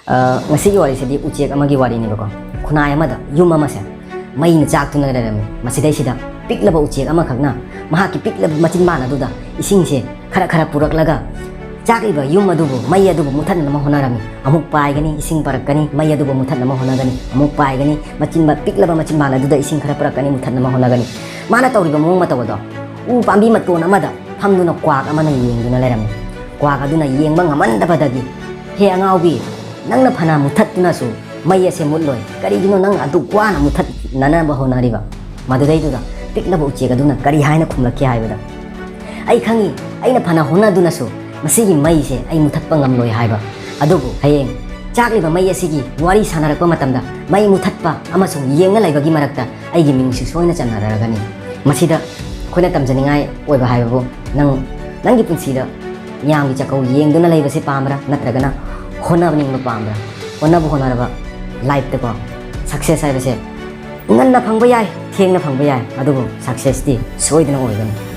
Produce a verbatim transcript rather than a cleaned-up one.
ꯑ, ꯉꯁꯤꯒꯤ ꯋꯥꯔꯤꯁꯤꯗꯤ ꯎꯆꯦꯛ ꯑꯃꯒꯤ ꯋꯥꯔꯤꯅꯦꯕꯀꯣ꯫ ꯈꯨꯟꯅꯥꯏ ꯑꯃꯗ ꯌꯨꯝ ꯑꯃꯁꯦ ꯃꯩꯅ ꯆꯥꯛꯇꯨꯅ ꯂꯩꯔꯝꯃꯤ꯫ ꯃꯁꯤꯗꯩꯁꯤꯗ ꯄꯤꯛꯂꯕ ꯎꯆꯦꯛ ꯑꯃꯈꯛꯅ ꯃꯍꯥꯛꯀꯤ ꯄꯤꯛꯂꯕ ꯃꯆꯤꯟꯕꯥꯟ ꯑꯗꯨꯗ ꯏꯁꯤꯡꯁꯦ ꯈꯔ ꯈꯔ ꯄꯨꯔꯛꯂꯒ ꯆꯥꯛꯂꯤꯕ ꯌꯨꯝ ꯑꯗꯨꯕꯨ, ꯃꯩ ꯑꯗꯨꯕꯨ ꯃꯨꯊꯠꯅꯕ ꯍꯣꯠꯅꯔꯝꯃꯤ꯫ ꯑꯃꯨꯛ ꯄꯥꯏꯒꯅꯤ, ꯏꯁꯤꯡ ꯄꯨꯔꯛꯀꯅꯤ, ꯃꯩ ꯑꯗꯨꯕꯨ ꯃꯨꯊꯠꯅꯕ ꯍꯣꯠꯅꯒꯅꯤ꯫ ꯑꯃꯨꯛ ꯄꯥꯏꯒꯅꯤ, ꯃꯆꯤꯟꯕ-, ꯄꯤꯛꯂꯕ ꯃꯆꯤꯟꯕꯥꯟ ꯑꯗꯨꯗ ꯏꯁꯤꯡ ꯈꯔ ꯄꯨꯔꯛꯀꯅꯤ, ꯃꯨꯊꯠꯅꯕ ꯍꯣꯠꯅꯒꯅꯤ꯫ ꯃꯥꯅ ꯇꯧꯔꯤꯕ ꯃꯑꯣꯡ ꯃꯇꯧ ꯑꯗꯣ ꯎ ꯄꯥꯝꯕꯤ ꯃꯇꯣꯟ ꯑꯃꯗ ꯐꯝꯗꯨꯅ ꯀ꯭ꯋꯥꯛ ꯑꯃꯅ ꯌꯦꯡꯗꯨꯅ ꯂꯩꯔꯝꯃꯤ꯫ ꯀ꯭ꯋꯥꯛ ꯑꯗꯨꯅ ꯌꯦꯡꯕ ꯉꯝꯃꯟꯗꯕꯗꯒꯤ, "ꯍꯦ ꯑꯉꯥꯎꯕꯤ, ꯅꯪꯅ ꯐꯅ ꯃꯨꯊꯠꯇꯨꯅꯁꯨ ꯃꯩ ꯑꯁꯦ ꯃꯨꯠꯂꯣꯏ꯫ ꯀꯔꯤꯒꯤꯅꯣ ꯅꯪ ꯑꯗꯨꯛ ꯋꯥꯅ ꯃꯨꯊꯠꯅꯅꯕ ꯍꯣꯠꯅꯔꯤꯕ?" ꯃꯗꯨꯗꯩꯗꯨꯗ ꯄꯤꯛꯂꯕ ꯎꯆꯦꯛ ꯑꯗꯨꯅ ꯀꯔꯤ ꯍꯥꯏꯅ ꯈꯨꯝꯂꯛꯈꯤ ꯍꯥꯏꯕꯗ, "ꯑꯩ ꯈꯪꯉꯤ, ꯑꯩꯅ ꯐꯅ ꯍꯣꯠꯅꯗꯨꯅꯁꯨ ꯃꯁꯤꯒꯤ ꯃꯩꯁꯦ ꯑꯩ ꯃꯨꯊꯠꯄ ꯉꯝꯂꯣꯏ ꯍꯥꯏꯕ꯫ ꯑꯗꯨꯕꯨ ꯍꯌꯦꯡ ꯆꯥꯛꯂꯤꯕ ꯃꯩ ꯑꯁꯤꯒꯤ ꯋꯥꯔꯤ ꯁꯥꯟꯅꯔꯛꯄ ꯃꯇꯝꯗ ꯃꯩ ꯃꯨꯊꯠꯄ ꯑꯃꯁꯨꯡ ꯌꯦꯡꯅ ꯂꯩꯕꯒꯤ ꯃꯔꯛꯇ ꯑꯩꯒꯤ ꯃꯤꯡꯁꯨ ꯁꯣꯏꯅ ꯆꯟꯅꯔꯒꯅꯤ꯫" ꯃꯁꯤꯗ ꯑꯩꯈꯣꯏꯅ ꯇꯝꯖꯅꯤꯡꯉꯥꯏ ꯑꯣꯏꯕ ꯍꯥꯏꯕꯕꯨ, ꯅꯪ, ꯅꯪꯒꯤ ꯄꯨꯟꯁꯤꯗ ꯃꯤꯌꯥꯝꯒꯤ ꯆꯥꯛꯀꯧ ꯌꯦꯡꯗꯨꯅ ꯂꯩꯕꯁꯤ ꯄꯥꯝꯕ꯭ꯔꯥ, ꯅꯠꯇ꯭ꯔꯒꯅ ꯍꯣꯠꯅꯅꯤꯡꯕ ꯄꯥꯝꯕ꯭ꯔꯥ? ꯍꯣꯠꯅꯕ ꯍꯣꯠꯅꯔꯕ ꯂꯥꯏꯐꯇꯀꯣ, ꯁꯛꯁꯦꯁ ꯍꯥꯏꯕꯁꯦ ꯉꯟꯅ ꯐꯪꯕ ꯌꯥꯏ, ꯊꯦꯡꯅ ꯐꯪꯕ ꯌꯥꯏ, ꯑꯗꯨꯕꯨ ꯁꯛꯁꯦꯁꯇꯤ ꯁꯣꯏꯗꯅ ꯑꯣꯏꯒꯅꯤ꯫